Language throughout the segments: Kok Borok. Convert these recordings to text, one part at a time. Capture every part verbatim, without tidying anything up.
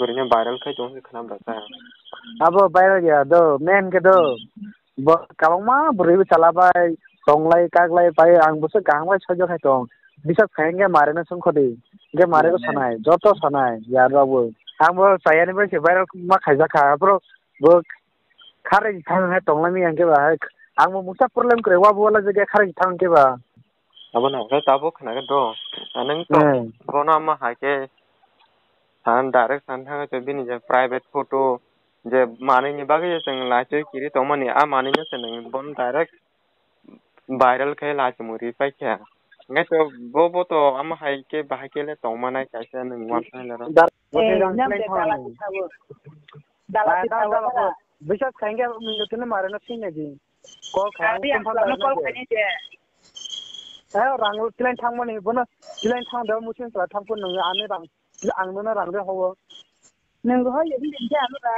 Bwrwino viral khai tong khe khna bwsa. Abo viral ya do, men khe do. Bo kabangma bwrwi bwsala bai tonglai kaklai bai ang bwswk kaham bai sojak hai tong. Bisas khai hwnkhe mare no songkho di. Hwnkhe mare ko sanai, joto sanai, yar rok bo. Ang bo chayani bai se viral ma khaijak kha, bro. Bo kharwi thang hai tongla mi hwnkhe ba hai. Ang bo mungsa problem kwrwi wa bo wala jagya kharwi thang khe ba. Abo no hwnkhe tabuk khna khe do. Anwng to Hmm. Bono ma hai khe san direct san thang khe bini je private photo je manwi ni bagwi je chwng lai chwi kiri tongmani a manwi no se nwng bono direct viral khe lai chwng ri pai khe. Hwnkhe to bo bo to amo hai khe bahai khe le tongma nai kaisa nwng wan thang le ro. Da- Eh, nang de dala pithawo. Dala pithawo. Bisas khai hwnkhe minutino mare no sing nai di. Call khai. Abi ang tongphang tongno call khai ni je. Eh, rang tilain thangmani, bono tilain thang da musin sala thangpun nang ani rang, ang nono rang de howo. Nang ho ye din je ano da.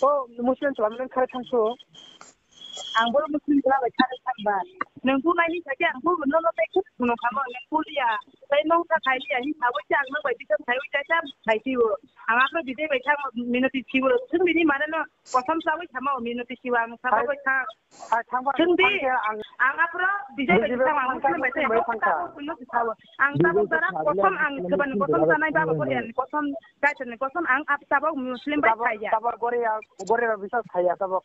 O musin sala men khai thangsu. Ang bono musin sala bai khai thangba. Nang tu nai ni sake ang tu nono bai khut kuno khamo nang kulia. Tai nong ta khai lia ni sabo chang nang bai bisa khai wi ta chang khai tiwo. Ang akro bide bai chang minoti tiwo. Thung bini mane no kosam sawi khamo minoti tiwa ang sabo bai kha. Hai, thangba, Chwng di, thangkhe ang ang aphro bijai bai bijai thang, ang thangkha, Muslim bai thang, thang, ang thangkha. Tabuk buino thang. Ang tabuk dara kosom ang thangkha, kebani kosom thangkha, sanai baba thangkha. Korean kosom, Kaitorni kosom ang ap tabuk Muslim bai Tabuk, thaya. Tabuk Goria, Goria bisas thaya tabuk.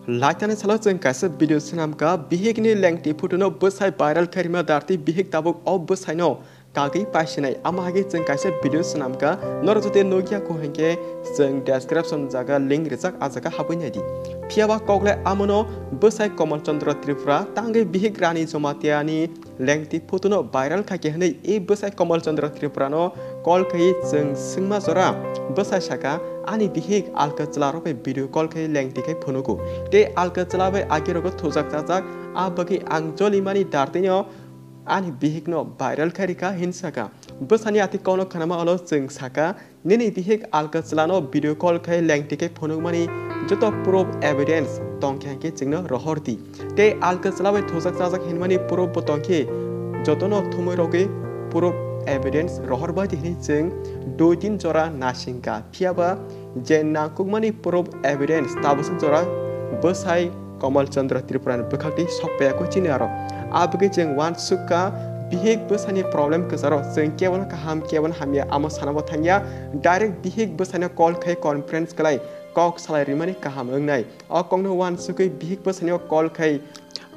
Laithani salo chwng kaisa video swnamkha, bihikni lengti photo no bwsai viral khairima darti bihik tabuk o bwsaino kagwi paisinai. Amo hai khe chwng kaisa video swnamkha, norok jotoi nukya kho hinkhe chwng description jaga link rijak, a jaga habwi naidi. Phiyaba kokle amono bwsai Komol Chandra Tripura tangwi bihik Rani Jomatiani lengti photo no viral khaikhe hwnwi e bwsai Komol Chandra Tripura no call khaiwi chwng swngma jora bwsai saka, "Ani bihik alka chwla rok bai video call khai lengti khai phunugo, tei alka chwla bai agi rogo thujak chajak, a bagwi ang jolimani dartino ani bihikno viral khai rikha," hin saka. Bwsani ati kokno khnama ulo chwng saka, "Nini bihik alka chwlano video call khai lengti khai phunukmani joto proof evidence tongkhe hinkhe chwngno rohor di. Tei alka chwla bai thujak chajak hinmani proof bo tongkhe jotono thumwi rogwi proof evidence rohor bai di," hinwi chwng dui tin jora nasingkha. Phiyaba je nangkukmani proof evidence tabuk jora bwsai Komol Chandra Tripura ni bwkhak twi sok paiya kho chini aro. Aboni chwng uansukha bihik bwsani problem kwcharo chwng kebono kaham kebono hamya amo sana bo thangya, direct bihik bwsano call khai conference khlai kok salai rimani kaham wngnai. O kokno uansukwi bihik bwsano call khai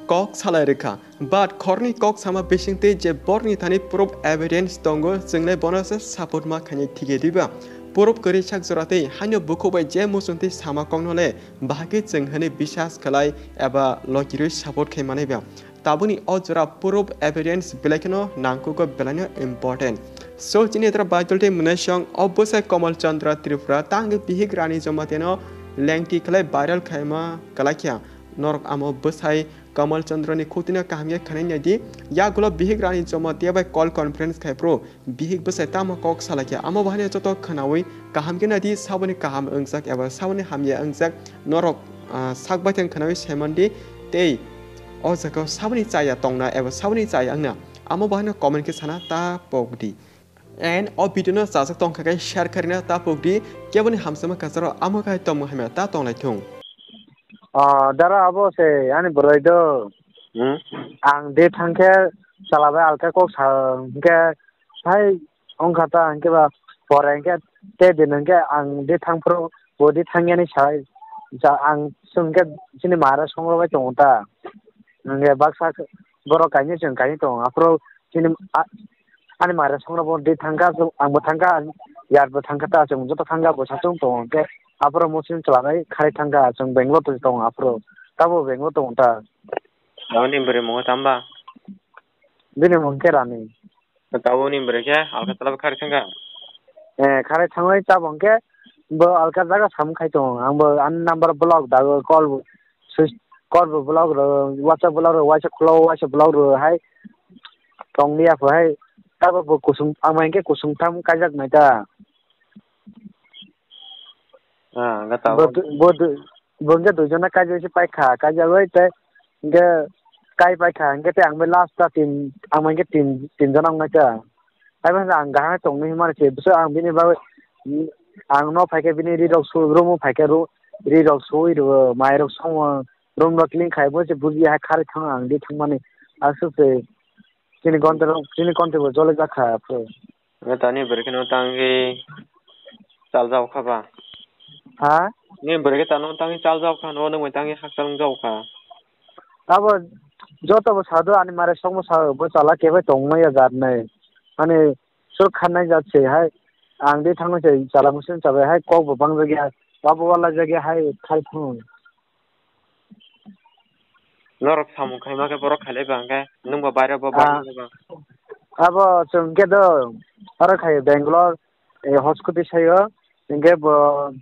kok salai rikha. But khoroknwi kok sama bisingtwi je borokni thani proof evidence tongo, chwngle bono se support ma khainai thikhe diba? Proof kwrwi sak jora tei haino bukhuk bai je muchungtwi sama kokno le bahai khe chwng hwnwi bisas khlai eba lokirwi support khai manai ba? Tabukni o jora proof evidence belai kheno nangkukgo, belaino important. So chini jora Baidol tei Mwnasong o bwsai Komol Chandra Tripura tangwi bihik Rani Jomatiano lengti khlai viral khaima kwlai kha. Norok amo bwsai Kamal Chandra ni khutino kaham khe khwnai nai di. Yagulo bihik Rani Jamatia bai call conference khai phuru bihik bwsai tamo kok salai kha, amo bahai no joto khwnaui kaham khe nai di, saboni kaham wngjak eba saboni hamya wngjak norok, ah, sak baithang khwnaui sai man di. Tei o jaga o saboni chaya tongna eba saboni chaya wngna, amo bahai no comment khe sana ta pok di. And o video no chajak tongkha khe share khairina ta pokdi, keboni hamjakma kwcharo amo khai tongmung hamya ta tonglaithung. Ah, dara abo se ani bwrwi do. Hmm? Ang de thangkhe chwla bai alkhe kok sa hwnkhe, hai wngkha ta hwnkhe ba pore hwnkhe te din hwnkhe ang de thangphuru bo de thangyani sai. Ja ang swngkhe chini mara songrok bai tongo ta. Hwnkhe baksa borok kainwi chwng kainwi tongo. Aphuru chini a-, ani mara songrok bo de thangkha, chwng, ang bo thangkha, yar bo thangkha ta, chwng joto thangkha, bo sachung tongo. Hwnkhe aphuru muchung chwla bai khai thangkha, chwng Bangalore to tongo aphuru. Tabo Bangalore tongo ta. Aboni bwrwi mungo tamba? Bini mung khe Rani. Tabukni bwrwi khe alkha chwla bai kharwi thangkha? Eh, kharwi thangwi tabuk hwnkhe bo alkha jaga samung khai tongo. Ang bo ani number block dago, call bo switch, call bo block rw, WhatsApp block rw, waisa khulo, waisa block rw hai tong liya pho hai. Tabuk bo kusung, ang bai hwnkhe kusung tham kaijak nai ta. Ah, hwnkhe bo tabuk. Du-, bo du-, bo hwnkhe duijona kaijagwi se paikha, kaijagwi tei hwnkhe kai paikha, hwnkhe tei ang bai last ta tin, ang bai hwnkhe tin, tin jona wngnai ta. Taibo hwnkhe ang kaham khe tongwi hwnmani se, bwswk ang bini bagwi, Ang no phaikhe bini ri rok su, room o phaikhe ru-, ri rok sui rwo, mai rok songo, room rok clean khai bo se buji hai kharwi thango ang di thangmani. Aswk se chini content rok, chini content bo jole jakha. Hwnkhe tani bwrwi kheno tangwi chaljak kha ba? Ha? Ni bwrwi khe tano tangwi chaljak kha, no nwng bai tangwi hakchal wng jak kha. Abo joto bo sado ani mare sokmo sa bo chala kebai tongmaya jat nai. Ani sur khanai jat se hai. Ang de thangwi se chala musin chabai hai kok bo bang jagya. Abo wala jagya hai khai thang. Norok samung khaima khe borok khailai ba hwnkhe nwng bo baire bo Ah. Baire ba. Abo chwng khe do aro khai Bangalore, eh, hoskoti sayo, hwnkhe bo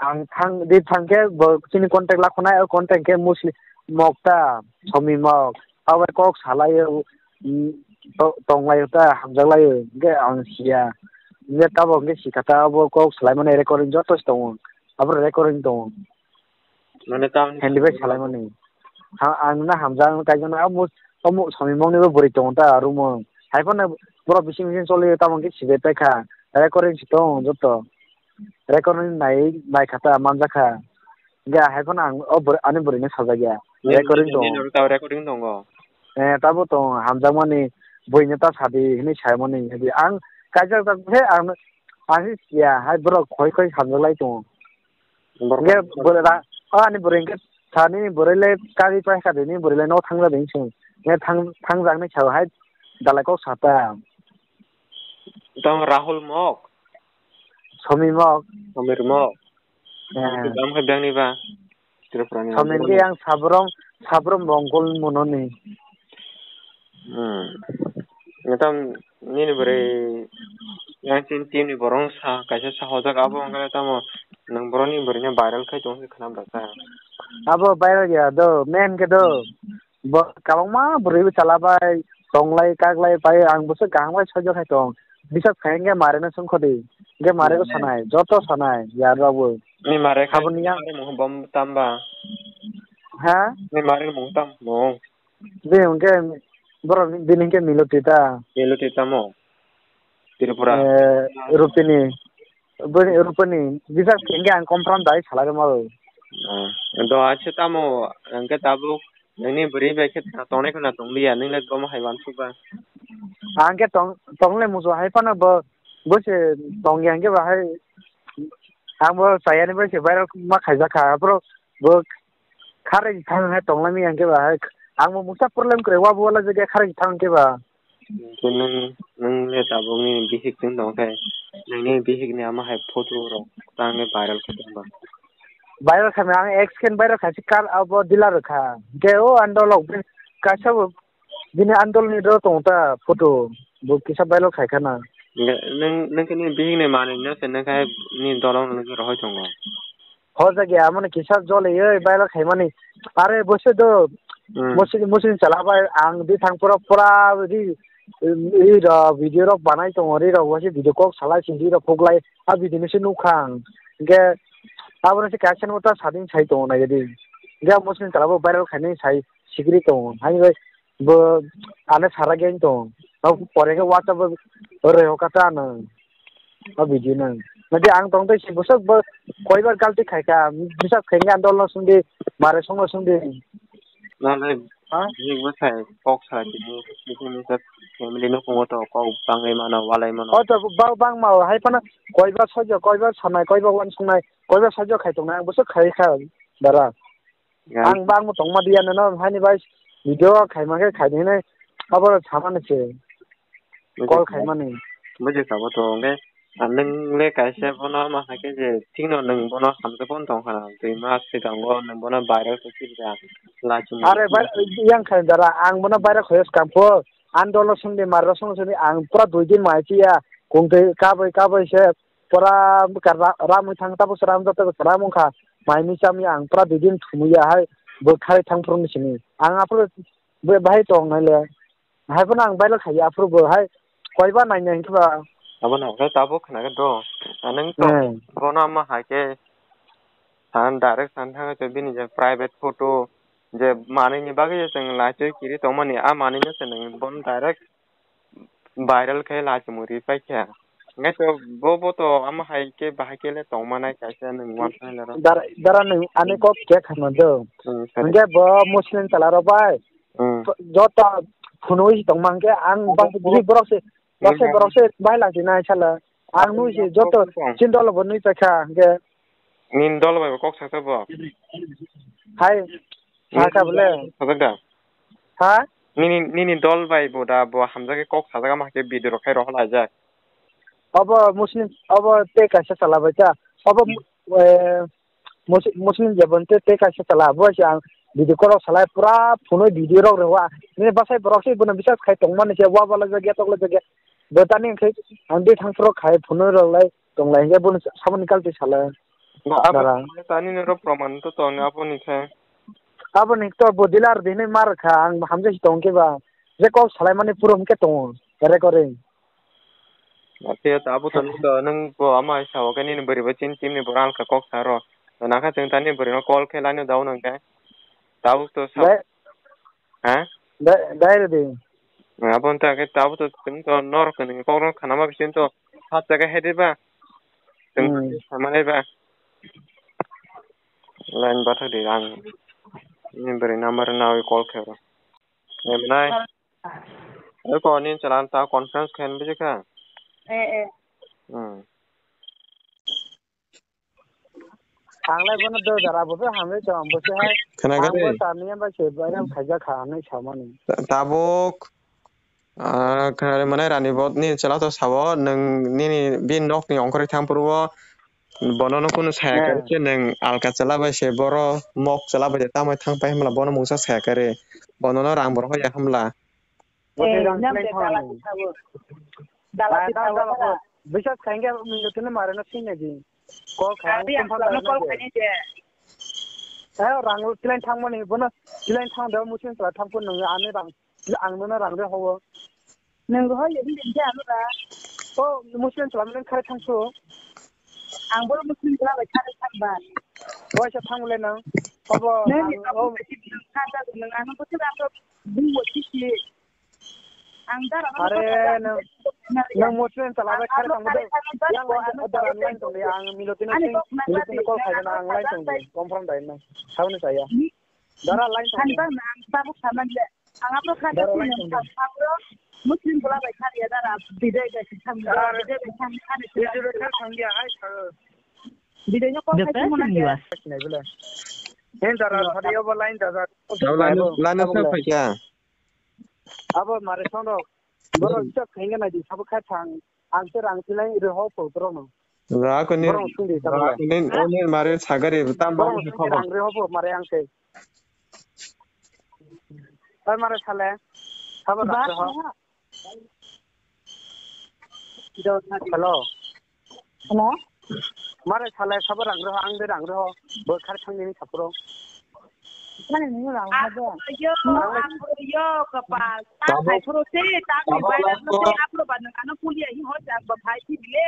ang thang, di thang khe bo chini contact lakhonai, o contact khe Muslim Mokta, Somi Mok, abo kok salaio, mm, to-, tonglaio ta, hamjaklaio, hwnkhe ang siya. Hwnkhe tabok hwnkhe sikha ta, abo kok salaimani recording joto se tongo, abo recording tongo. Mane tamni Hindi bai salaimani. Ha, ang na hamjak ang kaijak na, omo, omo Somi Mok ni bo bwrwi tongo ta, room o. Hai phano borok bising bising choli tamo khe sibai paikha. Recording se tong joto. Recording nai, nai kha ta, manjak kha. Hingke hai phano ang o bwrwi, ani bwrwi no sajak ya. Recording tong. Recording tongo. Eh, tabo tong, hamjakmani, buino ta sadi hinui saimani. Ang kaijak jak, he, ang, ang se siya, hai borok khoi khoi hamjak lai tongo. Borok Hingke bwrwi ra-, o ani bwrwi hingke sani bwrwi le kagwi paikha de, ni bwrwi le no thangja de hinwi song. Hingke thang-, thangjak ni sao hai dalai kok sata. Tamo Rahul Mok? Somi Mok. Somi Mok. Eh. Tamo khe biyang ni ba? Tripura ni Somi Rahul ke Mok. Yang Sabrom, Sabrom Rongkol Munoni. Hmm. Nang tam nini bwrwi yang tin, tin ni borong sa, kaisa sa hojak abo wngkha tamo nang boroni bwrwi no viral khai tong khe khna bwlak kha. Abo viral ya do, main khe do. Bo kabangma bwrwi bo chala bai, tonglai, kaklai bai, ang bwswk kaham khai sojak khai tong. Bisas khai hwnkhe mare no swngkho di. Hwnkhe mare ko sanai, joto sanai, ya rok bo. Ni mare khai, Aboni yang mare mo bom tamba. Ha? Ni mare mo tam mo. Bini hwnkhe borok bini hwnkhe Miloti ta. Miloti tamo? Tripura. Eh, Rupini. Bini Rupini. Bisas hwnkhe ang confirm dai salai rwma rw. Ah, do acha tamo, hwnkhe tabuk nini bwrwi bai khe tongnai khwna tongliya, nini le gomo hai wansuk ba. Ang khe tong, tongle musu hai phano bo, bo se tongya hwnkhe ba hai. Ang bo chayani bai se viral ma khaijak kha, bro. Bo Kharwi thang hai tonglamya hwnkhe ba hai. Ang bo mungsa problem kwrwi, wabo wala jagya kharwi thang hwnkhe ba. Hwnkhe nwng, nwng le tabuk nini bihik chwng tong khe, nini bihik ni ama hai photo rok tang khe viral khe tong ba. Viral kha ang ex khe viral kha si kar abo dealer kha. Hwnkhe o andolok kaisa bo bini andol ni do tong ta photo bo kisa viral khai khana. Nwng, nwng khe nini bihik ni manwi no se nwng khe ni dolong nwng khe rohoi tongo. Hojak ya, amoni kisa jolei, viral khaimani. Are, bosi do, Hmm. Musi, musi chala bai, ang di thang pura, pura di, ri rok, video rok banai tongo, ri rok, bosi video kok salai, sindi rok kok lai, a video ni se nukhang. Hingke, abo ni se kaisa no ta sading sai tongo nai di. Hingke musi chala bo viral khainai sai, sikri tongo. Hai bai, Bo ano sara gen tong. Bo pore khe WhatsApp o reo kata ano. O video nang. Nadi ang tong tei si bwswk bo koibar galti khai kha. Bwswk khai khe andol no sungdi, mare song no sungdi. Nale, Ha? Bini bwsai kok sa tini, bini bwsai family no kongo to kok bangwi mano, walai mano. O to ba-, bang ma o, hai phano koibar sojo, koibar sanai, koibar wan sungnai, koibar sojo khai tongnai, ang bwswk khai kha dara. Ang bangma tongma diya nano, haini bai video khaima khe khaini hinwi abo samani se. Call khaimani. Buji sabo to, hwnkhe, ah, nwng le kaisa bono ma hai khe je thikno nwng bono hamjak phano tong kha, dui mas swkango nwng bono viral khe sirja, lachimung. Are bai, yang khai dara, ang bono viral khe swkang pho, andolo songdi, marlo song songdi, ang pura dui din mai phiya, kungtwi kabui kabui se, pura bwkha ra-, ramwi thang, tabuk se ram, joto bwkha ram wngkha. Mai mi chami ang pura dui din thumwi ya hai, bo khai thang phuru ni simi. Ang aphuru bo bahai tong nai le. Hai phano ang baila khai ya aphuru bo hai koi ba nai nai hinkhe ba. Abo no khe tabuk khna khe do. Anang to Hmm. Bono ma hai khe san direct san thang khe bini je private photo je manwi ni bagwi je chwng lai chwi kiri tong mani a manwi no se nang bono direct viral khe lai chumui ri pai kha. Hingke to bo, bo to amo hai khe bahai khe le tong manai kaisa nwng wan thang le ro. Dara, dara nwng ani kok khe khana do. Hmm, sir. Hingke bo Muslim chwla rok bai. Hmm. Joto phunui tong man khe ang bo, bang bo, bini borok se, bo, bokse bo, borok se bai lagi nai sala. Ang nui se joto bo, bo, chin dol bo nui paikha hingke. Nini dol bai bo kok saksa bo. Hai. Nini sakha bole. Sajak da? Ha? Nini, nini dol bai bo da bo hamjak khe kok sajak ama khe video rok khai rok laijak. Obo Muslim, obo tei kaisa chwla bai ta. Obo, eh, Mus-, Muslim jebon tei, tei kaisa chwla. Bo se ang video call rok salai pura phunui video rok rw. Nini bwsai borok se bono bisas khai tong mani se wa bala jagya tok la jagya. Bo tani khai ang de thang phro khai phunui rok lai tong lai hingke bono samani kalti salai. Bo abo dara. Tani noro proman to tong aboni khe. Aboni to bo dilar dinwi mar kha ang hamjak si tong khe ba. Je kok salai mani puro hingke tongo. Kare kore. Ate to abo to nung to nung bo ama hai sao khe nini bwrwi bo chin chimni bo rang kha kok saro. To nakha chwng tani bwrwi no call khe laino dao nang khe. Tabuk to sao. Dai. Ha? Dai, dai re de. Abo wngkha khe tabuk to chwng to norok ni kok rok khana ma bising to sat jaga he de ba. Chwng hmm. Sama le ba. Line bathak di ang. Ni bwrwi number nawi call khe ro. Em nai. Eko ni chalan ta conference khen biji kha. Eh, eh. Hmm. Ang lai bono do dara bo hamle chong bo se hai. Khana ang gari. Bo ta ni ba se ba yang khaja kha ni samani. Ta-, tabuk, ah, khana mane rani bo ni chala to sabo nung nini bin nok ni ongkhorwi thang puru o bono no kunu saya kari se nung alka chala bai se boro mok chala bai se tamai thang pai hamla bono mungsa saya kari bono no rang bo rw ya hamla. Bo se rang nang plane de thang dala ni. Thabo. Dala ai, si dala thabo dala. Bisas khainge mindu tini mare no sini di. Call kha. Abi ang kum phan call dala no call ni de. Khaini de. Ai rang plane thang mani bono plane thang da musin sa thang pun nang ani rang ang no rang de hobo. Nang ho ye din de ano da. O musin sa men khare thang so. Ang boro musin sa bai khare thang ba. Bo sa thang le nang. Hobo. Nang ni ang, ka o. Ka da nang ano ko sa da ko. Bung bo si si. Ang dara no are nang, nang motor chala bai khare tang bo. Yang ko ang dara line tong de, ang Milotino sing, Milotino call khai na ang line tong de. Confirm dai nang. Sao ni saya. Dara line tong de. Ang tabuk saman le. Ang apro khare dara line tong de. Muslim bola bai khare ya dara. Bidai bai thang. Bidai bai thang. Bidai bai thang. Bidai no call khai mo na. Nai bole. Hen dara thari yo bo line dara. Sao line, line sa phai kha. Abo mare sono. Boro isa khainga nai di sabo khai thang. Ang se rang tilai re ho po boro no. Ra ko ni. Boro sung di sabo. Ra ko ni, o ni mare sagari tam boro sung di rang re ho po mare ang se. Oi mare sale. Sabo rang re ho. Hello. Hello. Mare salai sabo rang rw, ang de rang rw, bo khar thang nini sapro. Mane nini rang rw de. Yo, yo, kapal. Ta khai phuru se, ta khai bai rang se, apro ba nang ano pulia hi ho jang ba phai thi bile.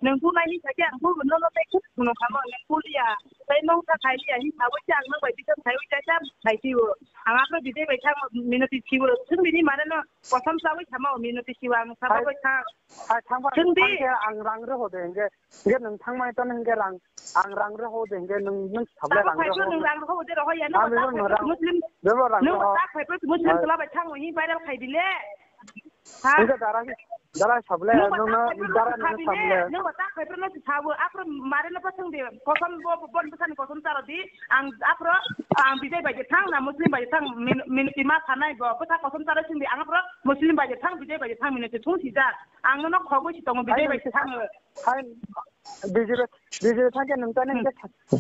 Nang tu nai hi sa ke ang bu no no te khut no khamo nang pulia. Tai nong ta khai lia hi sa bo chang nang bai bi khai wi ta chang khai ti wo. Ang apro bi de bai chang minoti thi wo. Sung bini mane no kosam sa wi khamo minoti thi wo ang sa bai chang. Hai thangba. Chwng di. Thangkhe ang rang rw ho de hingke, hingke nwng thangmani tono hingke rang, ang rang rw ho de hingke nwng, nwng sable rang rw ho. Nwng rang rw ho de rw ho ya, nwng tak phai phai Muslim, nwng tak phai phai Muslim tola bai thang hi viral khai bile. Ha? Hingke dara, dara sable nwng tak phai phai dara nwng sable. Nwng tak phai phai no sabu, apro mare no pasang de, kosom bo, bo, bon pasani kosom taro di, ang apro, ang bijai bai thang na Muslim bai thang, min, min, ima sanai bo, pasa kosom taro sing di, ang apro, Muslim bai thang, bijai bai thang, minute thung sijak. Ang no khogwi si tongo, bijai bai thang. Hai, bijai, bijai thang ke nung tane ke.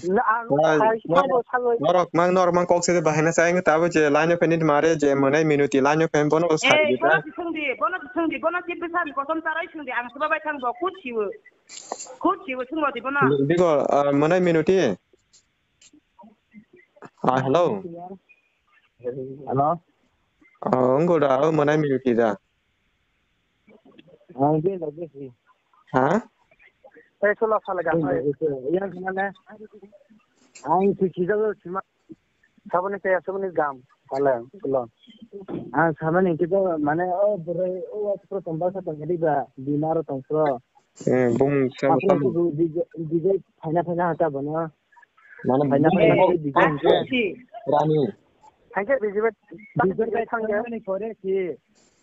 Na ang hai, hai, sabo sagoi. Norok mang, norok mang kok se bahai na sai, tabo je line of minute mare, je monai minute line of minute bono sai. Eh, bono sung di, bono sung di, bono si bisa ni kosom tarai sung di, ang seba bai thang bo, kut siwo. Kut siwo sung di bono. Bigo, ah, monai minute. Ah, hello. Hello. Oh, wngkha da, oh, mwnai minute da. Ang din da jesi. Ha? Tei sulo sale gam. Yang khnale. Ang siki jago sima. Saboni tei saboni gam. Sale, sulo. Ang saboni kita mane, oh, bwrwi, oh, prothom basa tong khe diba, bimar tong pro. Eh, bumung sama Aphuru sama. Bijay, Bijay phaina phaina hata bono. Mana Phaina phaina Bijay. Bijay hwnkhe. Rani. Hwnkhe Bijay bai Bijay bai thangya. Thangmani pore si.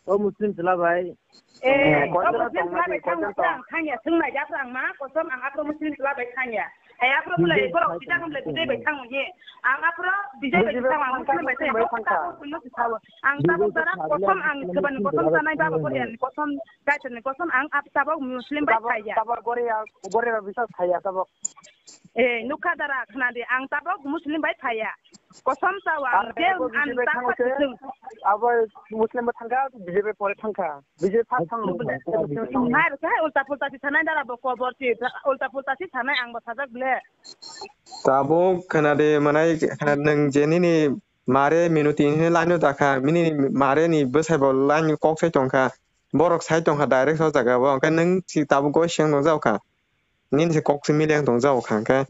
O Muslim chwla bai. Eh, Eh, o koijon Muslim tongma chwla bai di, thang koijon tong. Ang thangya, swng nai jak ang ma, kosom ang aphuru Muslim chwla bai thangya. Hai aphuru bwlai Bijay borok bai sida thangya. Hamle Bijay bai thang ye. Ang aphuru Bijay bai Bijay bai thang, ang thangkha, Muslim bai Muslim thang. Bai thangkha. Ang tabuk Bijay bai dara thangya, kosom ang Muslim swbani bai kosom thangya. Sanai baba borian kosom. Kaitorni kosom ang ap tabok Muslim bai Tabok, phaiya. Tabok Goria, Goria bisas phaiya tabok. Eh, nukha dara khna di, ang tabok Muslim bai phaiya. Kosom sao ang Ang je tabok ang Bijay bai tak thang pat se, sung. Abo Muslim bai thangkha, Bijay bai pore thangkha. Bijay first thang Muslim thang. Hai, hai, ulta pulta si sanai dara bo kobor si, ulta pulta si sanai ang bo sajak ble. Tabok khna di manai khna nwng je nini mare minuti hini line o dakha, nini mare ni bwsai bo line kok sai tongkha. Borok sai tongkha direct o jaga o, hwnkhe nwng si tabuk goi seng tong jao kha. Nini se kok se mili ang tong jao kha hwnkhe.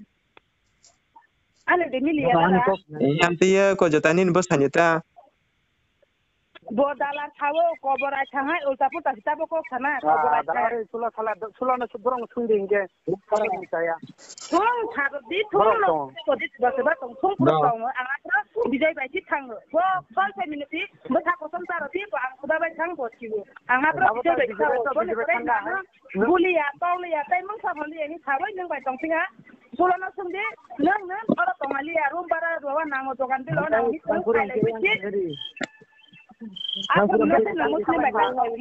Ani de mili ya Ani dara. Kok. Yang tiya ko jota nini bwsani ta. Bo dalar sao kobor ai thangai ulta pulta si tabo kok sana kobor ai thangai. Dalar sula sala sula no borong sung de inge. Borok ni chaya. Thung thado di thung Borok no tong. Ko di ba se ba tong thung pura No. Tong ang atra Bijay bai si thang. Bo sol se minuti bwsa kosom taro di bo ang kuda bai thang bo si. Ang atra Abo Bijay ta bai Bijay thang. Bai Bo ne Bijay bai kore thang na. Da. Buliya, toliya, tei mungsa holiya ni sabai nung bai tong singa. Sulono sungdi, nung nung oro tongaliya, room bara rowa nango dogan bilo nang ni sung Tangkuri kai lai ke yang bisi. Tangkuri. Aku Tangkuri mesti ke nang Muslim bai tong lai.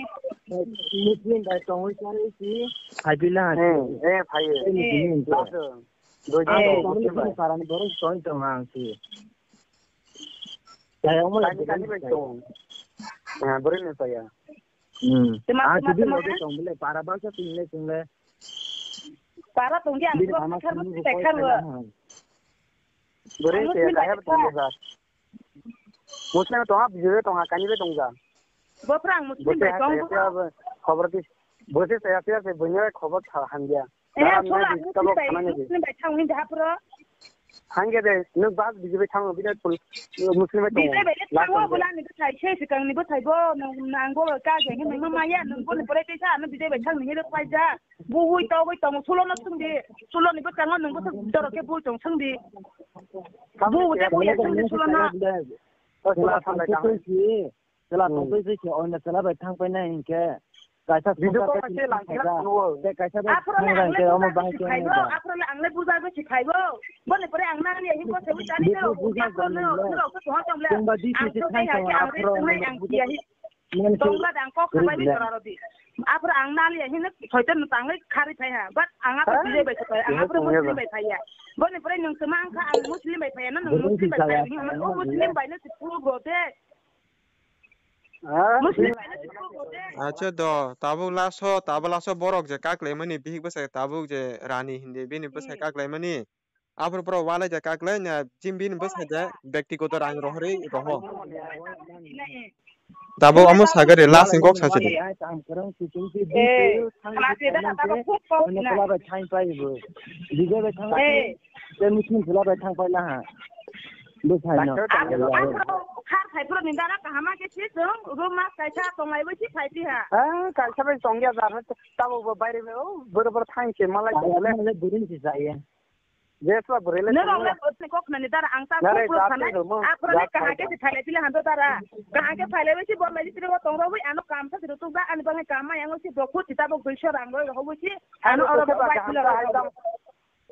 Muslim bai tong lai si. Hai bila. Eh, eh, phai. Eh, Muslim. Doi Ang Eh. Tangkuri Muslim bai. Parani borok tong tong ang si. Kani kani bai tong. Ah, borok ni saya. Hmm. Tuma, ah, tuma, tidi tuma. Lagi tong bile, para bangsa tingle tingle. Para tong dia, Bini aku ama kar sini mesti buka kar. Bore Aku se sini kaya baca. Tong ja. Muslim tong ha, bijire tong ha, kani be tong ja. Bo prang Muslim bai tong bo. Khobor di. Bo se saya saya se bunya khobor tha han dia. Eh, Dalam sula ni aku kita sini bai, kemana aku ni? Sini bai tang ni dah pro. Hangke de, nuk bas bijai bai thango, bini pul, Muslim bai tongo. Bijai bai le thango, bula ni bwthai, se sikang ni bwthai bo, nang, nang bo ka je, nang ma ma ya, nang bo ni pore te sa, nang bijai bai thang ni le phai ja. Bu hui to hui tong, sulo no sung di, sulo ni bwkango nang bo doro ke bu tong sung di. Bu hui te bu ya sung di sulo no. Sula thango. Chwla tongtwi se oino chwla bai thang painai hinkhe kaisa video call se langkhe phaiba. Tei kaisa bai aphro le thang ang le hinkhe omo bujar bai se phaibo, aphro le ang le bujar bai se phaibo. Boni pore ang nang ya hinko se wi tani video no bujar aphro no le. Rok se thong tong le. Tongba di ang se se thang tong aphro ang bujar bai ang bujar. Tongba dang kok sabai ni tora rodi. Aphro ang nang ya hin soitan no tangai khari phai ha. But ang aphro bijai bai se phai, ang aphro Muslim bai phai ya. Boni pore nung se ma ang kha ang Muslim bai phai ya, no nung Muslim bai phai ya. Muslim bai no se puro bro de. Acha do, tabuk laso, tabuk laso borok je kaklaimani bihik bwsai tabuk je Rani hindi bini bwsai kaklaimani. Aphuru borok walai je kaklai na jim bini bwsai je bektigoto rang rohorwi roho. Tabuk amo sagari last ni kok sachi de. Khar phai phuru ni dara kahama khe se chwng room mas kaisa tonglai bai se phai phi ha. Ah, kaisa bai tongya jar, tabo bo baire bai, oh, boro boro thang se malai tong le. Bwrwi se jaya. Jesla bwrwi le. Nang le bwsni kok nani dara ang ta kok pro sana. Aphro le kaham khe se phailai phi le hando dara. Kaham khe phailai bai se bor lai tiri o tong ro bai ano kam sa tiri tuk da ani bangai kam ma yang se bokhu tita bok duiso rang roi ro bai se ano oro bai phi le.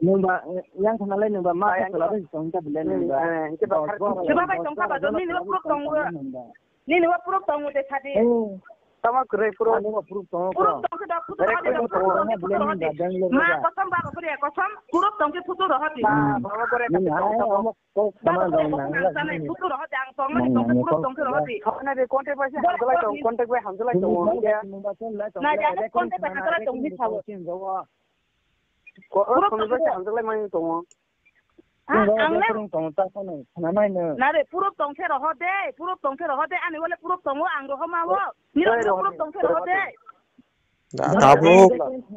Nungba, eh, yang khana lai nungba ma khe chwla bai tong ta bile nungba. Chwla bai tong ta ba do, nini bo puruk tongo. Nini bo puruk tongo de sadi. Tama kwrwi puruk. Ani bo puruk tongo. Puruk tong khe da phutu rohodi, puruk tong khe phutu rohodi. Ma kosom ba ko kre kosom, puruk tong khe phutu rohodi. Phutu rohodi, ang tong mani tong khe puruk tong khe rohodi. Contact bai hamjwlai tong, contact bai hamjwlai tong. Na ya contact bai hamjwlai tong ni sao. Ko, o, puruk khumui bai tong. Hamjak lai mani tongo. Ha, ang le puruk tong ta kono, khna mai no. Na re, puruk tong khe roho de, puruk tong khe roho de, ani wale puruk tongo, ang roho ma wo. Ni roho puruk tong khe roho de. Tabuk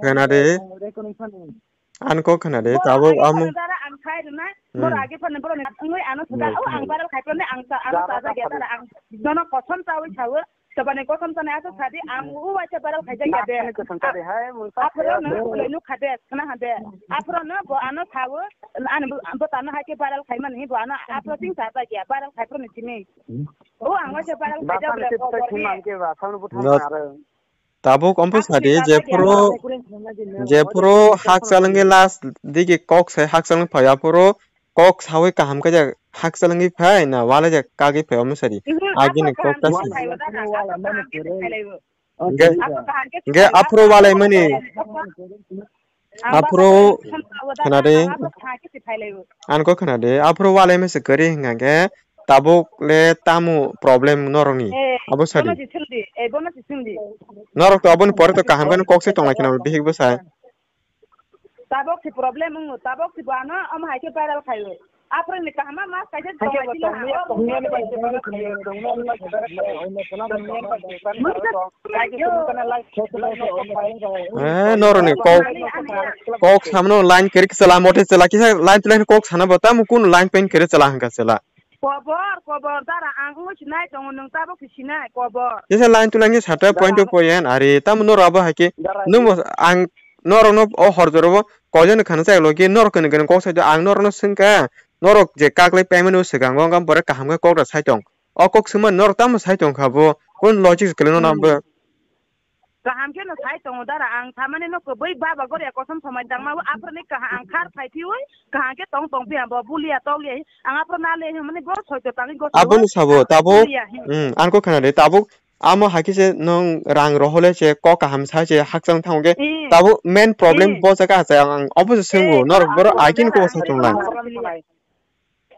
khna de. Recording phano. An ko khna de, tabuk amo. Dara ang khai rwnai, bor age phano bor ni thangwi ano thada, o ang bara khai phano ang ta, ano ta ja ge dara ang. Nono kosom chawi chawi. Sabani kosom tani aso sadi ang u waisa viral khaijak ya de. Aphro no ulai nuk khade khna hade. Aphro no bo ano sawo ani bo tano hai ke viral khai mani bo ano aphro ting sa ta ya viral khai pro ni chini. O ang waisa viral khaijak le ko bor ni. No. Tabuk ompo sadi jephuru jephuru hakchalangwi last digi kok sai hakchalangwi phai aphuru kok sawi kaham khe jak hakchalangwi phai na walaijak kagwi phai omo sadi. Agini kok ta si. Hwnkhe hwnkhe aphuru walaimani. Aphuru khwnade. Ang kok khwnade. Aphuru walai mese kwrwi hwnkha khe tabuk le tamo problem norokni? Abo sadi. Norok to aboni pore to kaham khe kok se tonglai kheno bihik bwsai. Tabok si problem wng, tabok si bo ano omo hai khe viral khaio. Aphuru ni kaham ma kaisa tongma sino ha. Eh, noroni kok, kok samno line kiri chala, mote chala, kisa line to line kok sana bata, mukun line pen kiri chala hangka chala. Kobor, kobor, dara ang ungwi sinai tongo, nwng tabok si sinai, kobor. Kisa line to line sata point to point, ari tamo noro abo hai khe, nwng bo ang norokno o hor jora bo koijakno khana chai logi norok kwnwi kwnwi kok sai tong, ang norokno swngkha, norok je kaklai payment o swkango, wngkha borok kaham khe kok da sai tong. O kok swngmani norok tamo sai tong kha bo, kun logic se kwlwino nang bo. Kaham khe no sai tongo dara, ang samani no kwbwi baba goria kosom somai tangma bo, aphuru ni kaham ang khar phai phiwi, kaham khe tong tong phiya bo, bulia toklia hi, ang aphuru na le hi mani go soito tangwi go. Aboni sabo, tabuk, hmm, ang kok khana de, tabuk, amo hai khe se nwng rang rohole se kok kaham sa se hakchang thango khe, tabuk main problem bo jaga achai ang, ang obo se swngo, norok borok ai khe ni kok sai tong lang.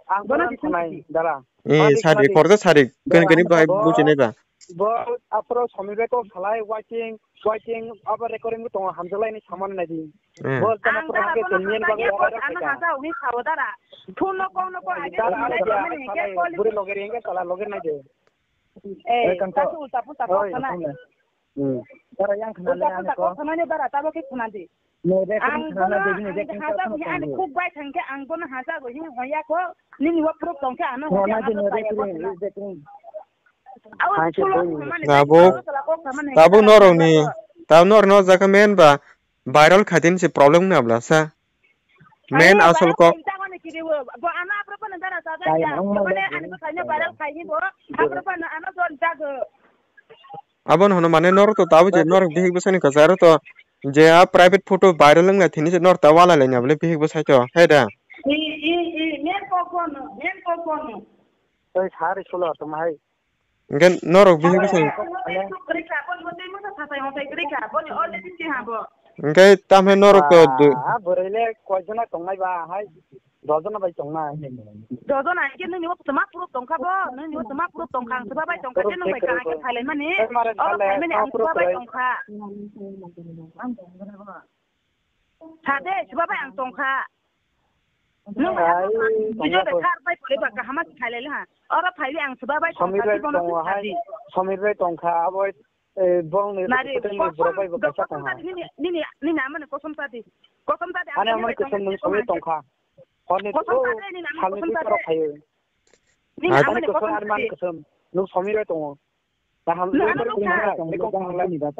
Ang bono khwnai, dara. Eh, sadi, korda sadi, kani kani bai buji nai ba. Bo aphuru Somir bai kok salai, waiting, waiting, abo recording bo tongo, hamjaklai ni samani nai di. Eh. Bo tamo ang kok dara ke bono tongmani hamjak bagwi ya, order ano khaika. Hamjak uni sao dara. Phone no kok no kok age dara, tongmani dara, mani ke salai, call buri loge ri hwnkhe sala loge nai de. Eh, eh, kangko. Tasu ulta puta kok khwnai. Oi, khwnai. Hmm. Dara yang khwnai ulta le puta ani kok kok. Khwnai ni dara, tabo ke khwnai di. Ang bono, ang hajago hi, ani khuk bai thangkhe ang bono hajago hi, hoya ko, nini o proof tongkhe ano hoya ano taya ko. Tabuk, tabuk norokni, tabuk norokni o jaga men ba viral khaitini se problem wngna bwla sa. Men asol kok. Bo ano apropo nang dara sajak ya. Mane ani bwsaino viral khaini bo, apropo ano ano jon jago. Aboni hwnwi mane norok to tabuk je norok bihik bwsani kwcharo to je a private photo viral wngna thini se norok ta walai laina bole bihik bwsai to, he da? I, i, i, men kok bono, men kok bono. Oi, sari sulo tong hai. Hwnkhe norok bihik bwsani. Hwnkhe tamhe norok to du- Ah, bwrwi le koijona tongnai ba hai. Dojono bai tongnai. Dojono hai khe nini o tma proof tongkha bo, nini o tma proof tongkha, ang swba bai tongkha, je nung bai kaham khe phailai mani. Oro phaimani ang swba bai tongkha. Sade, swba bai ang tongkha. Nung bai video bai kar bai pore ba kaham khe phailai ha. Oro phaili ang swba bai tongkha, jibono swba di. Somir bai tongkha, abo Eh, bong ni nari, kosom tadi, nini, nini, nini amani kosom tadi. Kosom tadi, ani amani kosom nung sami tongkha. Honi kosom tadi, nini amani kosom tadi. Nini amani kosom tadi. Nung sami rai tongo. Taham nung rai tongo.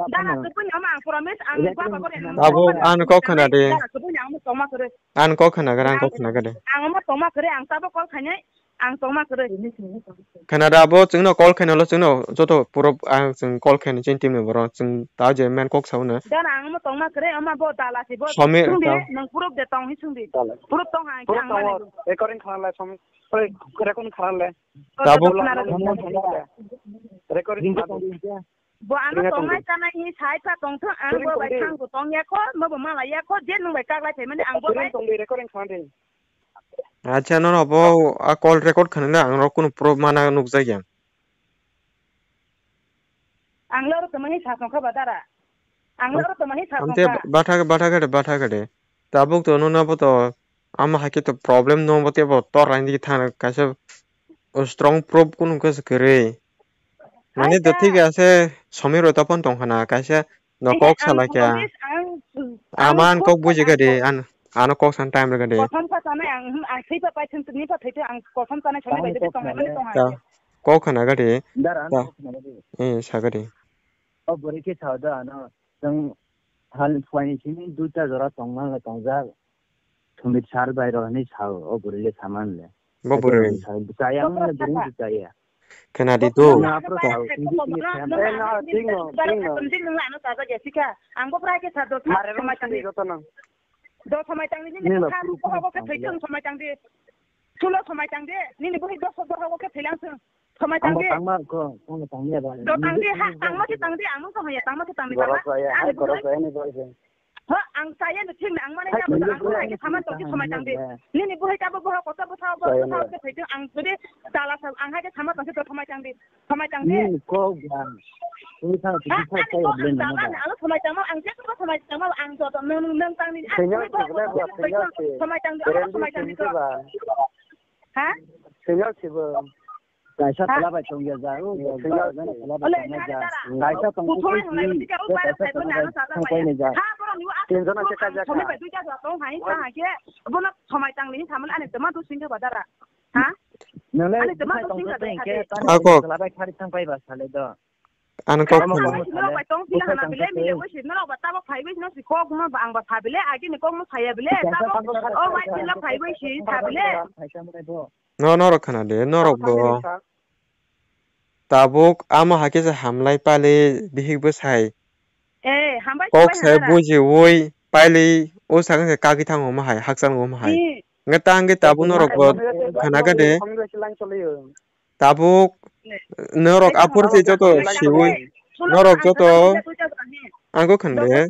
Dara, tupuni ama ang promise, ang baba gore. Abo ang kok khana de. Dara, tupuni ang tongma kore. Ang kok khana gara, ang kok khana gade. Ang ama tongma kore, ang tabo call khainai. Ang tongma kwrwi. Khwnada abo chwngno call khainalo chwngno joto proof ang chwng call khaini chini team ni borok chwng ta je men kok sauna. Dana ang omo tongma kwrwi ama bo dala si bo. Somi chwngde ta- nang proof de tong hi chwngdi. Dala. Proof tong hai proof ang tongo. Mane. Recording khanalai Somi. Oi, recording khanalai. Tabuk. Recording khanalai. Bo ano tongnai chanai hi sai kha tongthok ang bo bai thang bo tong ya kho, mo bo mala ya kho, je nung bai kaklai phaimani ang bo bai. Tongdi recording khanalai. Acha, nono bo a call record khwnwi le ang rok kunu proof mana nukjak ya. Ang le oro tongmani sa tongkha ba dara. Ang le oro tongmani sa tongkha. Amte batha, batha gade, batha gade. Tabuk to nono bo to ama hakhe to problem no bo te bo tor raini thana kaisa strong proof kunu khe se kwrwi. Mane to thik ase, Somir roi topon tongkha na kaisa. No kok salai kya? Ama an kok buji kha de, an ano kok san time rega de. Kosom kha sanai ang, ang thwi pa pai thun ni pa thwi ang kosom sanai sanai bai de tong hai mani tong hai. Kok khna gadi. Dara, ta-, kok khna gadi. Eh, sagadi. O bwrwi khe sao da ano, chwng hal phuaini simi duita jora tongma tongjak. Sumit sal bai rw hinwi sao, o bwrwi le saman le. Bo bwrwi. Sao, chaya mano bwrwi chaya. Khna di tu. Na pro sao, hindi hindi khaya. Eh, na, ting no, ting no. Hindi nung ano sa ja Jessica. Ang bo prai khe sa do. Mare rong sini joto nang. Do somai tang di, nini bwkha bohok khe thwi thung, somai tang di. Sulo somai tang di, nini bwrwi dos bohok khe thwi lang thung. Somai tang di. Tangma ko, tangma tang di ba. Do tang di, ha, tangma khe tang di, ang nung tong ya, tangma khe tang di, tangma. Ani bwrwi. Ho, ang chaya ni thik na, ang mane ya, ang bo hai khe saman tong khe somai tang di. Nini bwrwi ta bo bohok ko, ta bo sa, bo sa khe thwi thung, ang jodi chala sa, ang hai khe saman tong khe do somai tang di. Samai tang de. Nini kok ba. Twi thang twi thang kaya blen nang ba. Ano samai tang ma ang je ko samai tang ma ang joto nang nang tang ni. Senior se bla ba senior se. Samai tang de. Samai tang de. Ha? Senior se ba. Kaisa kala bai tong ya ja. O senior se. Kaisa tong ko. Kaisa tong ko. Tin jona se kaja ka. Samai bai duja tong hai sa ha ke. Bono samai tang ni samai ani tama tu singke badara. Ha? Nole ani tama tu singke badara. Ako. Kala bai khari thang pai ba sale do. Ano kok khna. Bai tong sina hana bile mile wisi no ba tabo phai wisi no si kok no ba ang ba pha bile agi ni kok no saya bile tabo o bai sila phai wisi pha bile. No norok khna de norok bo. Tabuk amo hakhe se hamlai pali bihik bwsai. Eh, hambai. Kok sai buji ui pali o sakang se kagwi thango mo hai hakchang mo hai. Nge tang ge tabuk norok bo khna ga de. Tabuk norok aphuru se joto siwi norok joto ang kok khna de.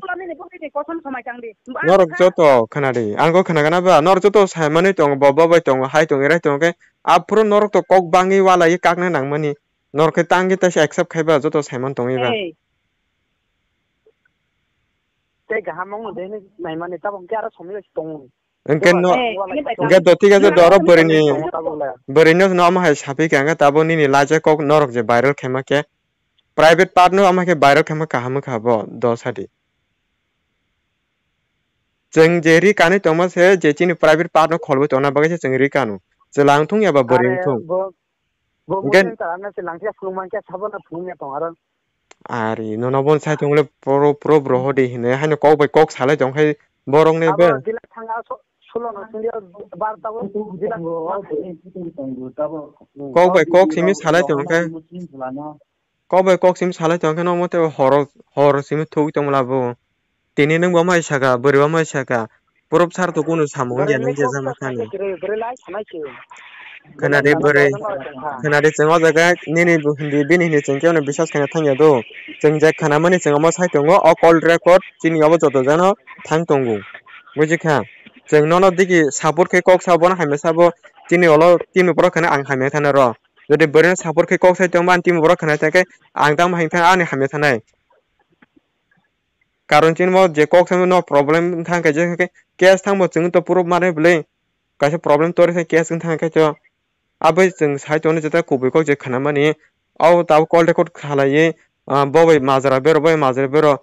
Norok joto khna di ang kok khna gana ba norok joto sai manwi tongo bo bo bai tongo hai tongo rai tongo khe aphuru norok to kok bangwi walai kakna nangmani norok khe tang ge taisa accept khai ba joto sai man tongwi ba. Tei kaham wngma de hinwi naimani tabok hwnkhe aro somoi bai se tongo. Hwnkhe no, hwnkhe do thik ase do oro bwrwini, bwrwino no omo hai saphi kha hwnkhe tabuk nini laijak kok norok je viral khaima khe private part no omo khe viral khaima kaham wngkha bo do sadi. Chwng je ri kanwi tongma se je chini private part no kholwi tongna bagwi se chwng ri kanu. Chwla wngthung ya ba bwrwi wngthung. Bo bo hwnkhe ta ano se langkhe phunuk mankhe sabo no phunuk ya tong aro. Ari nono bon sai tong le pro pro bro hodi hine haino kok bai kok salai tong khai borok ne be. Abo dila thanga so sulo no sindi bar ta bo dila. Kok bai kok simi salai tong khai. Kok bai kok simi salai tong khai no mote horo hor simi thugwi tong la bo. Tini nwng bo mai saka, bwrwi bo mai saka. Purub sar to kunu samung ya nang jesa ma kani. Khwnadi bwrwi, khwnadi chwng o jaga nini bo hindi, bini hindi chwng khe ono biswas khaina thang ya do. Chwng je khwnamani chwng omo sai tongo, o call record chini obo joto jano thang tongo. Buji kha? Chwng nono digi support khe kok sa bono hamya sabo chini olo team ni borok khwna ang hamya thana rw. Jodi bwrwi no support khe kok sai tongma ani team ni borok khwna thang khe ang tamo hamya thang ani hamya thanai. Karon chini bo je kok samo no problem wngkha khe je khe case thangbo chwng to proof manwi bwlwi kaisa problem tori khe case wngkha khe to aboni chwng sai tongni jeta kubui kok je khwnamani o tabuk call record khalaiwi bo bai majra bero bai majra bero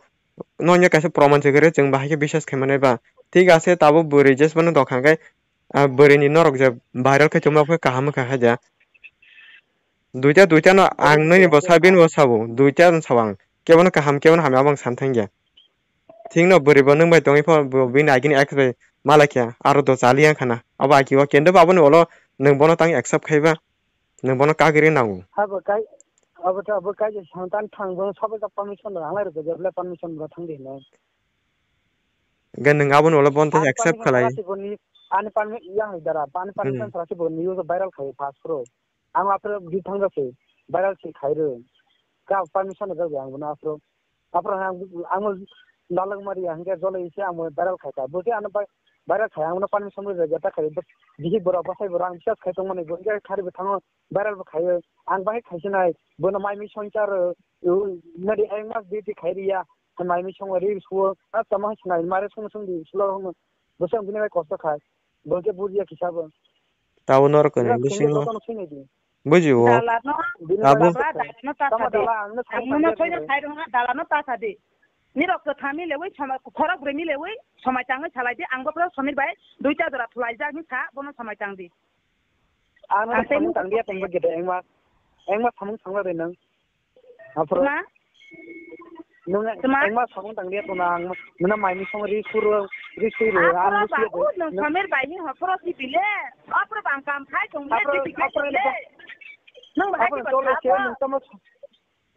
no wngya kaisa proman se kwrwi chwng bahai khe biswas khaimani ba thik ase tabuk bwrwi jesbano dokhang khe bwrwini norok je viral khe chwngma khe kaham wngkha khe ja. Duita, duita no ang nini bo sa, bini bo sabo. Duita no sabo ang. Kebono kaham, kebono hamya, abo ang san thangya. Thik no bwrwi bo nwng bai tongwi pho, bo bini agini ex bai malakya, aro do chali yang khana. Abo agi o kendo bo aboni ulo nwng bono tang accept khai ba, nwng bono kagwi rwi nango. Abo kai, abo to abo kai je sang tan thang bo sabo ka permission rang lai rw je ble permission bo thang di hinwi. Ga nwng aboni ulo bono tang accept khalai. Ani permission yang dara, ani permission sara se bo news viral khai fast pro. Ang after di thang jase viral se khairw. Ka permission rw ang bono after. After ang ang nalak mari ang ke jole ise ang viral khai ka. Bo ke ano viral khai ang no permission rw jata khai. Bihik borok bwsai borok ang biswas khai tongmani bo ke khari bo thango viral bo khaio. Ang bahai khai sinai bono mai mi songchar nadi ang mas di di khai riya. Mai mi songo ri suo a tamo sinai mare song song di sulo. Bwswk bini bai kosto khai. Bo khe bujiya kisa bo. Tabo norok ni bisingo. Bujiwo. Dalano, abo dalano ta sadi. Ang no soino sai rwna dalano ta sadi. Nirok to thami lewi khorok bwrwi ni lewi somai tangwi salai di ang bo pro somir bai duita jora thulai jak ni sa bono somai tang di. Ang no somai tang di tong gede engma. Engma samung sangla de nang. Aphuru. Ma? Nung Tuma? Engma samung tang dia tuna ang. Nuna mai ni song ri suru, ri suru. Ang Aphuru ri ba, suru. U nung Samir bai ni ho phoro si bile. Aphuru bang kam khai tong le, Aphuru, si bile. Aphuru le. Nung ba Aphuru hai tole ba. Nung tamo,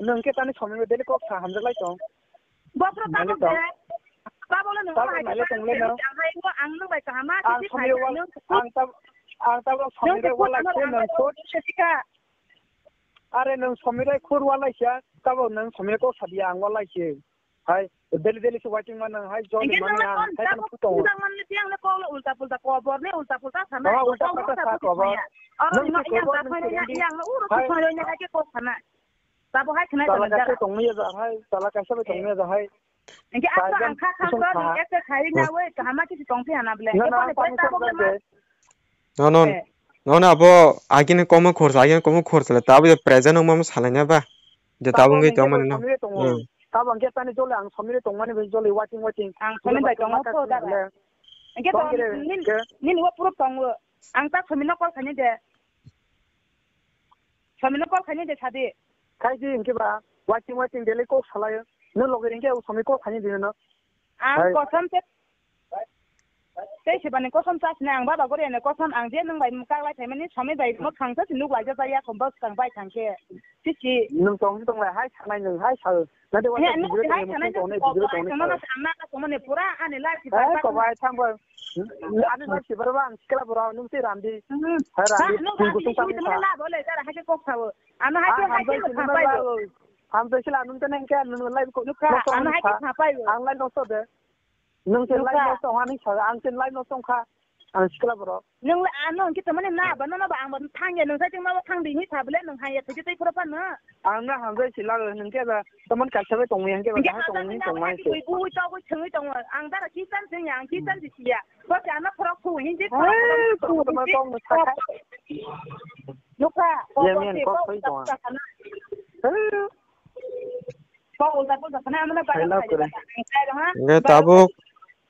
nung ke tani Samir daily kok sa hamjak lai tong. Bopro tabok de. Tabok le nung tabok hai nai le tong le no. Ang hai ngo ang nung bai kahama ang sisi Samir phai wal, nung. Ang tab, ang tabok Samir wal lai se nung kut. Are nung Samir khur wal lai sia, tabok nung Samir ko sadia ang wal lai se. Hai, daily daily se waiting man nung hai jol man ang hai kan phuto. Ang le tiang le ko ulta pulta ko bor ne ulta pulta sana. Ulta pulta sa ko bor. Aro no yang ta phai ya yang uro phai ya ke ko sana. Tabo hai khna jana jara. Tongni ya hai, tala kaisa bai tongni ya hai. Engke ato ang kha kha so ni ekta khai na we kahama kisi tong phi hana ble. Na na pa ni tabo sa de. No no. No na abo agini komo khorsa agini komo khorsa le tabo present ong mam salai na ba. Je tabo ngi tong mani no. Tabo engke tani jole ang somire tong mani bai jole waiting waiting. Ang somire bai tong pho da. Engke to nin nin wo proof tong wo. Ang ta somino call khani de. Somino call khaini de sadi. Khai di hinke ba, waiting waiting daily kok salayo. Nung loge ringke o somi kok khaini di no. Ang kosom te. Tei sebani kosom chasne ang baba gori ane kosom ang je nung bai mukak lai thaimani somi bai mo khangsa si nuk lai ja ya khombo skang bai thangke. Sisi. Nung tong tong lai hai sanai nung hai sa. Nade waiting video tong tong ne video tong ne. Ang na ka somone pura ane lai si bai. Ko bai thang bai. Ani no si baro ang sikla bro nung si ramdi. Hai ramdi. Nung kusung tang sa. Na bole jara hake kok sao. Ano hake hake khapai. Hamjai sila nung tene ke nung live ko. Nukha ano hake khapai. Ang live no so de. Nung si live no so ani sa ang si live no so kha. Ang sikla bro. Nung le ano hingke tamani na ba no ba ang ba thang ya nung sa ting ma ba thang di ni sa bole nung hai ya thigi tei phura pa na. Ang na hamjai sila nung ke ba. Tamon kaisa bai tongwi hingke ba kaham tongwi tongmani se. Bui bui togwi thwngwi tongo. Ang dara kisan thwngya, ang kisan di siya. Bo se ano phorok khu hindi phorok khu. Tongma tong sakha. Nukha. Ye men kok thwi tonga. Kok ulta pulta sana amana bai. Nge tabuk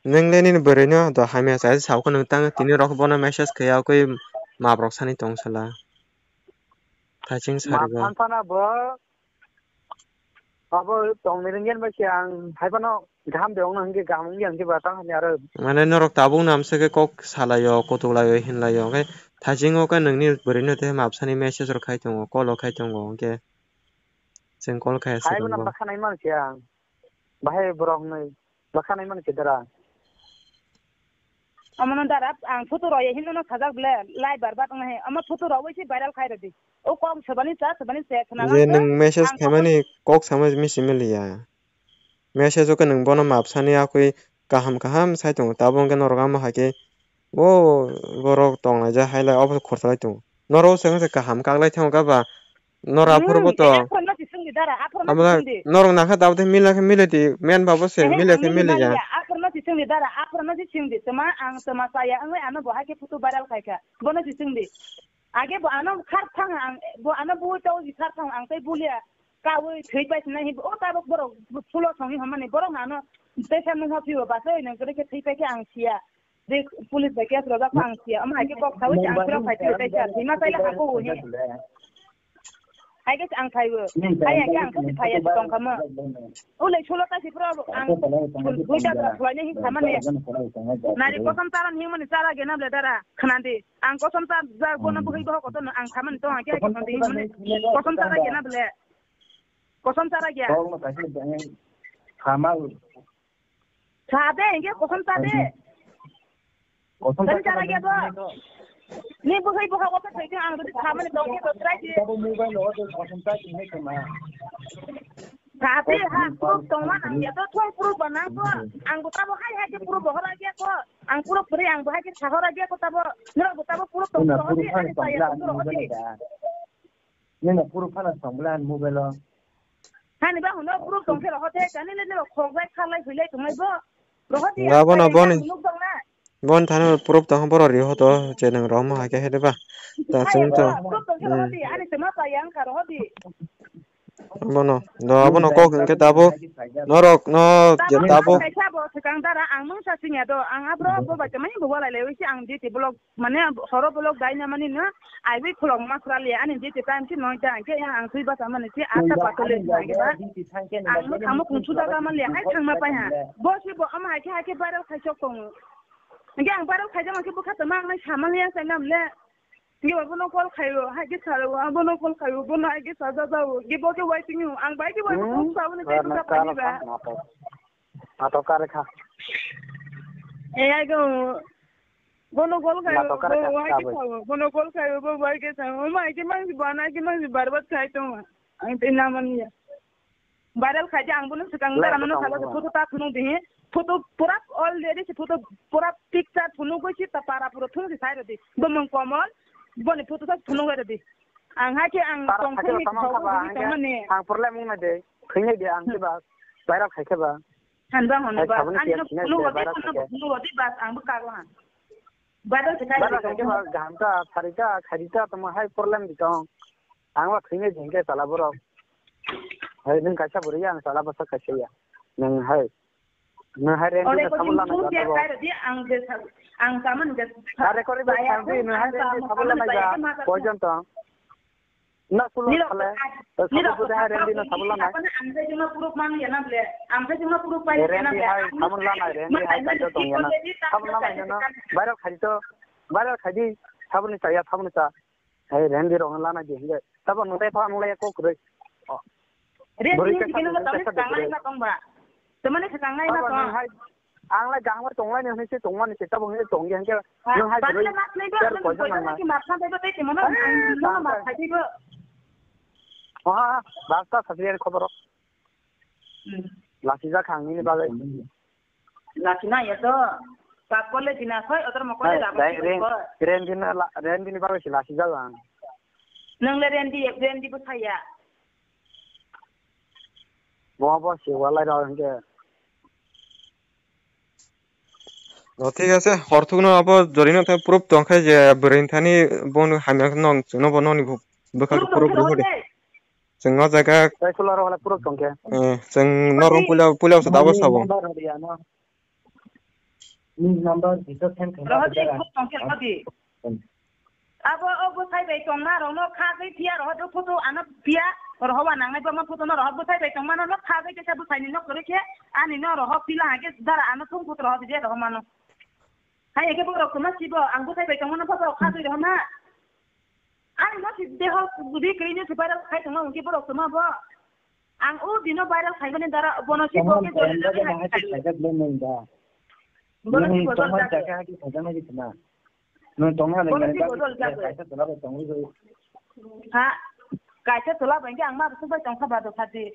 neng le nini bwrwi no do hamya sa sa ko nang tang tini rok bono message khaya koi map rok sani tong sala. Thaching sari bo. Map phan phana bo. Abo tongni ringyan bai se ang hai phano gaham de ongna hingke gaham wngya hingke ba tang hani aro. Mane norok tabuk namsake kok salaio, kutuk laio, hinlaio, hingke thachingo khe nongni bwrwino tei mapsani message rok khai tongo, call rok khai tongo, hingke chwng call khai aswk tongo. Hai bono bakha nai mankhe ang. Bahai borok hinwi bakha nai mankhe dara. Omono dara ang photo rw ye hinwi no sajak ble lai bar bat wngna he. Omo photo rw wi se viral khai rw di. O kok sabani cha sabani se khna. Je nwng message khaimani kok sama misi mili ya. Message o khe nwng bono map sani akwi kaham kaham sai tongo. Tabuk hwnkhe norok amo hai khe o borok tong laijak hai lai obo khorsa lai tongo. Norok se wngkha kaham kak lai thango kha ba. Nor aphuru bo to. Aphuru no si sungdi dara, aphuru no si sungdi. Norok nakha tabuk mila khe mili di, men babo se mili khe mili ya. Aphuru no si sungdi dara, aphuru no si sungdi. Tama ang tama saya wngwi ano bo hai khe photo viral khai kha. Bono si sungdi. Age bo ano khar thang ang, bo ano bo to si khar thang ang tei bulia. Kawi thwi pai sinai hi, o tabuk borok phulo songwi hamani borok ano tesa nungho phiyo basai nang khe thwi pai khe ang siya. Je police bai case rojak ang siya, omo hai khe kok sawi ang phirok phai phirok tei siya, thwima chaila habo o hi. Hai khe ang phaibo, hai khe ang khe phai ya tong kha mo. O le sulo ta si phirok ang buita phirok phulai ni hi khamani. Nari kosom taran himani chara gena ble dara khnandi. Ang kosom ta ja bono bwhwi boho kotor no ang khamani tong khe khe khnandi himani. Kosom tara gena ble. Kosom chara gya. Kok no kaisa beng khamal. Sa de, hingke kosom sa de. Kosom chara gya bo. Ni bukhai bukha ko thai ang dudi khamani tong ke dotrai ji. Tabo mobile lo kosom sa ji ne kama. Sa de ha proof tong ma nang ya to thong proof ba nang ko. Ang ko tabo hai hai ke proof bohora gya ko. Ang proof pri ang bahai ke sahora gya ko tabo. Nira ko tabo proof tong ko. Ani sa ya to ro. Nini proof phano tong bwle ani mobile o. Hani ba hwnwi proof tong khe rohor de, kani le nini khok bai kha lai hwi lai tong lai bo. Rohor de. Nga bono boni. Nuk dong na. Bon thani proof tong boro ri hoto je nang rohmo hai khe hede ba. Ta chwng to. Proof tong khe rohor de, ani se ma pa yang kha rohor de. Bono do bono kok hwnkhe tabuk norok no je tabuk. Kaisa bo se Kang dara ang mungsa singya do, ang abro bo bai tamani bo walai lai si ang D T block mane horo block dai na mani no, ai bai khulok ma khura le ani D T time si noita ang ke ang sui basa mani si asa patole ang ke ba. Ang mo kamo kung suda ga man le hai thang ma pai ha. Bo si bo am hai ke hai ke viral khai chok tong. Ang ke ang viral khai jama ke bukha tama ang nai samal ya sai nam le. Ang ke ba bono call khayo, hai ke salo, bono call khayo, bono hai ke saja jao. Ke bo ke waiting ang bai ke wai ko sa ne ke ka pani ba. Natok kare kha. E ai go. Bono gol khayo, Natok kare bo kha wai ke sabai. Sawo. Bono gol khayo, bo wai ke sawo. Ma ke mang si bana ke mang si barbat khai tong. Ang te naman ya. Viral khai ang bono sekang Lai dara mano ko salo tong. Photo ta phunung di. Photo pura already si photo pura picture phunung ko si ta para pura thung si sai di. Bo mung komol. Boni photo ta phunung di. Ang hai ke ang Para tong khai phung ni tamang khaba, tong ang ke mani. Ang problem ung na de. Khini de ang ke ba. Viral khai ke ba. Hanba hono ba. Ani no no wadi no no wadi ba ang buka go han. Badal se kai. Badal se kai ba gam ta, sari ta, khari ta, tamo hai problem di tong. Ang ba khini jeng ke sala borok. Hai nung kaisa buri ya, ang sala basa kaisa ya. Nung hai. Nung hai rem di sabun lama ja tabo. Ang de ang saman de. Are kori ba khandi nung hai rem di sabun lama ja. Poison tong. Na kulo nilo, khale, nilo, sabo bude hai rendi na sabo lanai. Apa na amsa jema puruk mang ya na ble. Amsa jema puruk pai ya na ble. Rendi hai sabun lanai, rendi hai kaisa tong ya na. Sabun lanai na. Viral khai to, viral khai di. Sabun ni cha ya, sabun ni cha. Hai rendi rong lanai di hinge. Sabun nung dai pha nung lai ko kre. Rendi ni kino ta tong ba. Temani se tangnai na to. Ang lai gangma tonglai ni hwnwi se tongmani se tabuk hwnwi tongya hwnkhe nwng hai bwrwi ter koisa nangma. Oha, basta sachi ani khoboro. Lasijak ang nini bagwi. Lasi na ya to. Pak kole dina khoi otor mo kole rabo. Rendina rendini bagwi se lasijak ang. Nang le rendi rendi bo saya. Bo bo se walai rok hwnkhe. O thik ase, horthukno abo jorino thai proof tongkhe je bwrwini thani bono hamya khe nong chwngno bo noni bwkhak proof rw hodi. Chwng o jaga. Tei khula rok le proof tongkhe. Eh, chwng norok puila puila se dabo sabo. Ni number dito send khaina. Rohodi, khub tongkhe rohodi. Abo o bwsai bai tongma rokno kha twi phiya rohodi photo ano phiya rohoba nangnai bama photo no rohok bwsai bai tongma no kha twi kesa bwsai ni nok kwrwi khe ani no rohok pila hake dara ano thung photo rohodi je rohomano. Hai eke borok kwma sibo ang bwsai bai tongma no photo kha twi rohoma. Ani no si deho budi kwrwi no si viral khai tongma hwnkhe borok kwma bo. Ang o dino viral khaimani dara bono si bo ke jori jori hai khai. Bono si bojol jaga. Nwng tongna le kaisa tola bai tongwi. Ha, kaisa tola bai ang ma bwswk bai tongkha ba do khadi.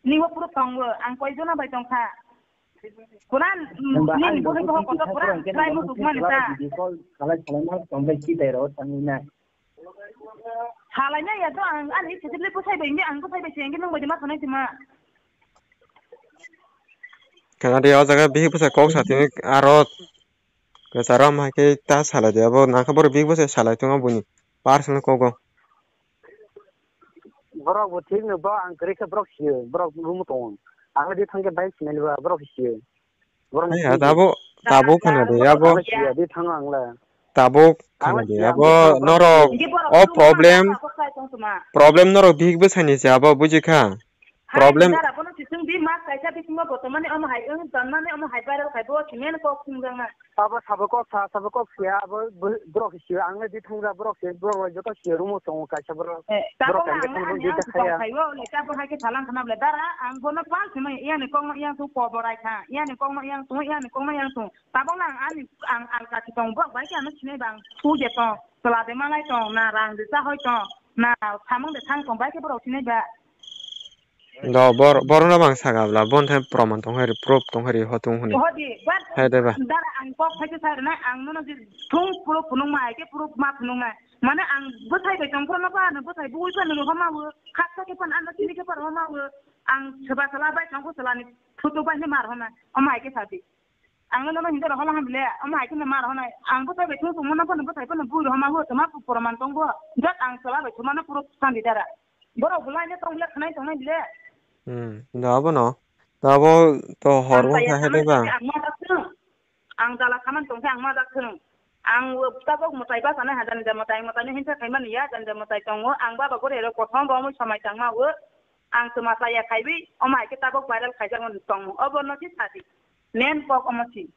Nibo puro tongo, ang koi jona bai tongkha. Kuran ni bo ko ko kuran lai mo dukmani ta. Video call khalai khalai ma tongbai ki dai ro tangwi na. Halai na ya to ang ani se le bwsai bai ni ang bwsai bai se ngi nang bai ma thonai tima. Kana de o jaga bihik bwsai kok sa tini aro kwcharo ma khe ta salai de abo nang khe boro bihik bwsai salai tongo buni personal kogo. Borok bo thik no ba ang kwrwi khe borok sio borok room tongo. Ang di thang khe bai sinai ba borok sio. Tabuk, tabuk khana de, abo. Tabuk khana de, abo norok, o problem, problem norok bihik bwsai ni se abo, buji kha? Problem. Dara bono sisung di mas kaisa bisingo botomani omo hai wng, tonmani omo hai viral khai bo, simi ani kok sungjakna. Abo sabo kok sa, sabo kok siya, abo borok sio, ang di thangja borok sio, borok joto sio, room o tongo kaisa borok. Borok kaisa thangbo di thaya. Tabuk hai khe salang khana bole, dara ang bono pal simi, iyani kok ma iyang tu koborai kha, iyani kok ma iyang tu, iyani kok ma iyang tu. Tabok nang ani ang alka si tong bok bai khe ano sinai bang tu je tong chwla de malai tong na rang de cha hoi tong na samung de thang tong bai khe borok sinai ba. Do bor borno bang saka bla bon the proman tong hari proof tong hari hotung huni. Hodi bar. Hai de ba. Dar ang kok phai khe sai na ang nono je thung proof phunung ma hai khe proof ma phunung na mane ang bwsai bai tong phro no ba no bwsai bui phano ro ma wo khaksa khe pan ano sini khe par ma wo ang chwla chwla bai tong ko chwla ni photo bai ne mar ho na o mai khe sadi. Ang no nono hinda rohola ham bile, omo hai kheno mar honai. Ang bwsai bai thung tongma no phano bwsai phano bui rohoma ho tongma phu poroman tongbo. Jat ang chwla bai thuma no puro sandi dara. Borok bwlai no tong bile khanai tongnai bile. Hmm, hinda abono. Tabok to hor wngkha hai de ba? Ang ma jak thung. Ang jala saman tongkhe ang ma jak thung. Ang tabok mwtai bachana ha jani jani mwtai, mwtai no hinsa khaimani ya, jani jani mwtai tongo. Ang baba gore ro kothom romwi samai tangma o. Ang twma chaya khaiwi, omo hai khe tabok viral khaijak mani tongmo. Obo no si sadi. Main kok omo si.